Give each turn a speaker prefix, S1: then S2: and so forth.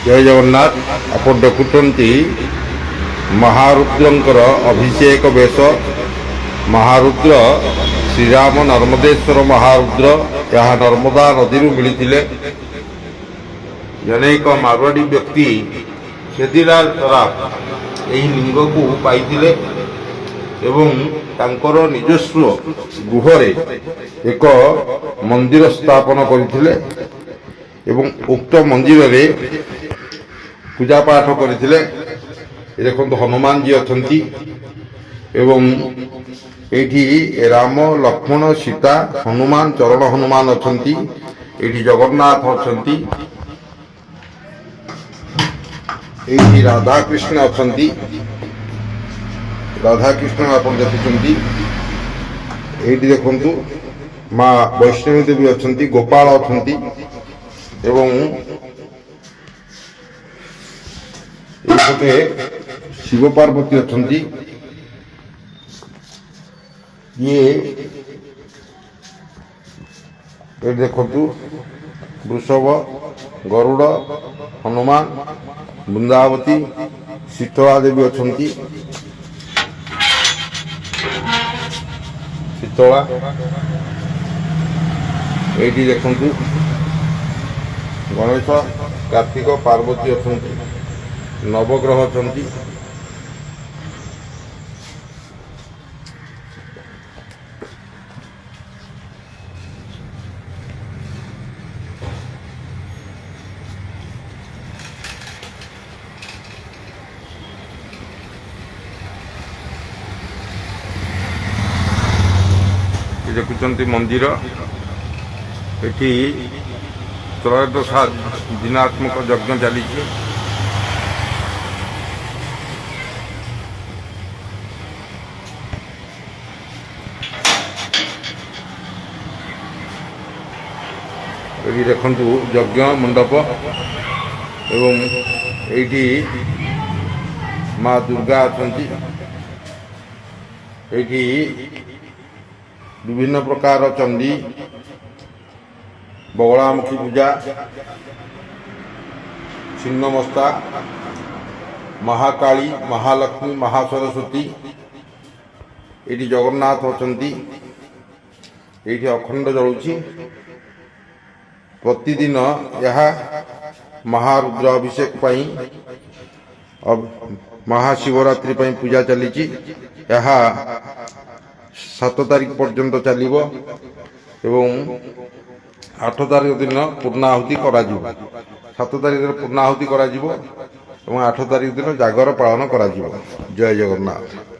S1: ଜୟ ଜଗନ୍ନାଥ। ଆପଣ ଦେଖୁଛନ୍ତି ମହାରୁଦ୍ରଙ୍କର ଅଭିଷେକ ବେଶ। ମହାରୁଦ୍ର ଶ୍ରୀରାମ ନର୍ମଦେଶ୍ୱର ମହାରୁଦ୍ର, ଏହା ନର୍ମଦା ନଦୀରୁ ମିଳିଥିଲେ। ଜଣେ ଏକ ମାରୱାଡ଼ି ବ୍ୟକ୍ତି ଛେଦିଲାଲ ସରାଫ ଏହି ଲିଙ୍ଗକୁ ପାଇଥିଲେ ଏବଂ ତାଙ୍କର ନିଜସ୍ୱ ଗୃହରେ ଏକ ମନ୍ଦିର ସ୍ଥାପନ କରିଥିଲେ ଏବଂ ଉକ୍ତ ମନ୍ଦିରରେ ପୂଜା ପାଠ କରିଥିଲେ। ଏ ଦେଖନ୍ତୁ, ହନୁମାନଜୀ ଅଛନ୍ତି ଏବଂ ଏଇଠି ରାମ, ଲକ୍ଷ୍ମଣ, ସୀତା, ହନୁମାନ, ଚରଣ ହନୁମାନ ଅଛନ୍ତି। ଏଇଠି ଜଗନ୍ନାଥ ଅଛନ୍ତି। ଏଇଠି ରାଧାକୃଷ୍ଣ ଅଛନ୍ତି। ରାଧାକୃଷ୍ଣ ଆପଣ ଦେଖୁଛନ୍ତି। ଏଇଠି ଦେଖନ୍ତୁ, ମା ବୈଷ୍ଣବୀ ଦେବୀ ଅଛନ୍ତି, ଗୋପାଳ ଅଛନ୍ତି ଏବଂ ଏଇପଟେ ଶିବ ପାର୍ବତୀ ଅଛନ୍ତି। ଇଏ ଏଇଠି ଦେଖନ୍ତୁ, ବୃଷଭ, ଗରୁଡ଼, ହନୁମାନ, ବୃନ୍ଦାବତୀ, ଶୀତଳା ଦେବୀ ଅଛନ୍ତି। ଶୀତଳା। ଏଇଠି ଦେଖନ୍ତୁ, ଗଣେଶ, କାର୍ତ୍ତିକ, ପାର୍ବତୀ ଅଛନ୍ତି, ନବଗ୍ରହ ଅଛନ୍ତି। ଏ ଦେଖୁଛନ୍ତି ମନ୍ଦିର। ଏଠି ତ୍ରୟୋଦଶ ଦିନାତ୍ମକ ଯଜ୍ଞ ଚାଲିଛି। ଏଠି ଦେଖନ୍ତୁ ଯଜ୍ଞ ମଣ୍ଡପ ଏବଂ ଏଇଠି ମା ଦୁର୍ଗା ଅଛନ୍ତି। ଏଇଠି ବିଭିନ୍ନ ପ୍ରକାର ଚଣ୍ଡୀ, ବଗଳାମୁଖୀ ପୂଜା, ଛିନ୍ନମସ୍ତା, ମହାକାଳୀ, ମହାଲକ୍ଷ୍ମୀ, ମହାସରସ୍ୱତୀ। ଏଇଠି ଜଗନ୍ନାଥ ଅଛନ୍ତି। ଏଇଠି ଅଖଣ୍ଡ ଜଳୁଛି ପ୍ରତିଦିନ। ଏହା ମହାରୁଦ୍ର ଅଭିଷେକ ପାଇଁ, ମହାଶିବରାତ୍ରି ପାଇଁ ପୂଜା ଚାଲିଛି। ଏହା 7 ତାରିଖ ପର୍ଯ୍ୟନ୍ତ ଚାଲିବ ଏବଂ 8 ତାରିଖ ଦିନ ପୂର୍ଣ୍ଣାହୁତି କରାଯିବ। 7 ତାରିଖ ଦିନ ପୂର୍ଣ୍ଣାହୁତି କରାଯିବ ଏବଂ 8 ତାରିଖ ଦିନ ଜାଗର ପାଳନ କରାଯିବ। ଜୟ ଜଗନ୍ନାଥ।